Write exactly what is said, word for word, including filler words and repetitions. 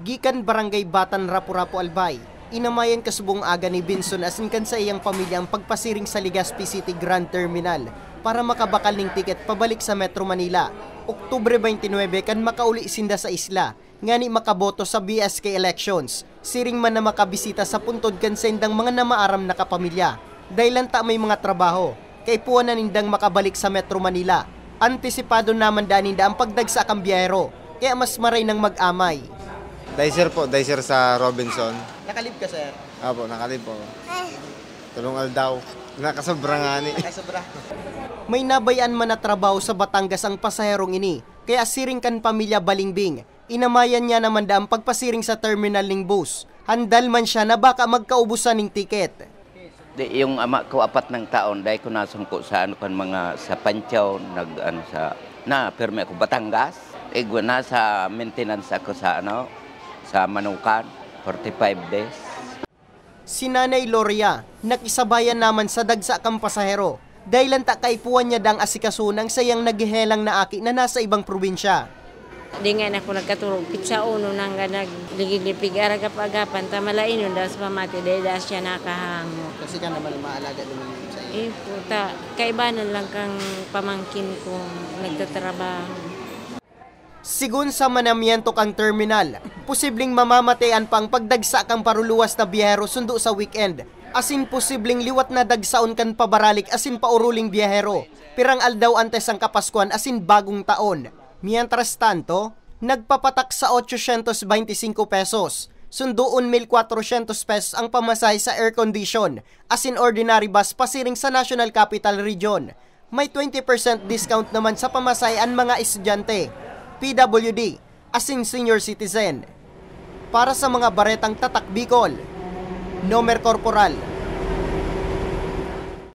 Gikan Barangay Batan, Rapu-Rapu, Albay, inamayan kasubong aga ni Benson asin kan saiyang pamilya ang pagpasiring sa Legazpi City Grand Terminal para makabakal ning tiket pabalik sa Metro Manila, Oktubre twenty-nine, kan makauli sinda sa isla, ngani makaboto sa B S K elections, siring man na makabisita sa puntod kan saindang mga namaaram na kapamilya. Dahil lang ta may mga trabaho, kaipuhan na nindang makabalik sa Metro Manila. Antisipado naman daan ninda ang pagdagsa kan biyahero, kaya mas maray nang mag-amay. Dicer po, dicer sa Robinson. Nakalib ka, sir? Apo, nakalib po. Tulong aldaw. Nakasobra nga ni. Sobra. May nabayaan man na trabaho sa Batangas ang pasaherong ini, kaya siring kan pamilya Balingbing, inamayan niya naman da ang pagpasiring sa terminal ning bus. Handal man siya na baka magkaubusan ning tiket. Di, yung ama ko, apat ng taon, dahil ko nasungko sa ano kan mga sa Panchaw, nag ano sa na pirmi ako Batangas. Igwa na sa maintenance ako sa ano sa Manukan, forty-five days. Si Nanay Loria, nakisabayan naman sa dagsa kan pasahero. Dahil lang ta kaipuhan niya dang asikasuhon ang sayang naghehelang na aki na nasa ibang probinsya. Di nga na ako nagkaturog, pitsa uno nang nagligid-lipig, aragap-agapan, ta malainon daw sa pamati, dahil daw siya nakahango. Kasi ka naman ang maalaga naman sa iyo. Eh, puta, kaibanan lang kang pamangkin ko nagtatrabaho. Sigon sa manamiento kan terminal, posibleng mamamatian pa ang pagdagsa kan paruluwas na biyahero sundo sa weekend, asin posibleng liwat na dagsaon kan pabaralik asin pauruling biyahero, pirang aldaw antes ang Kapaskuhan asin Bagong Taon. Mientras tanto, nagpapatak sa ochocientos veinticinco pesos, sundoon mil cuatrocientos pesos ang pamasahe sa air condition asin ordinary bus pasiring sa National Capital Region. May twenty percent discount naman sa pamasahe an mga estudyante, P W D, asin senior citizen. Para sa mga baretang Tatak Bicol, Nomer Corporal.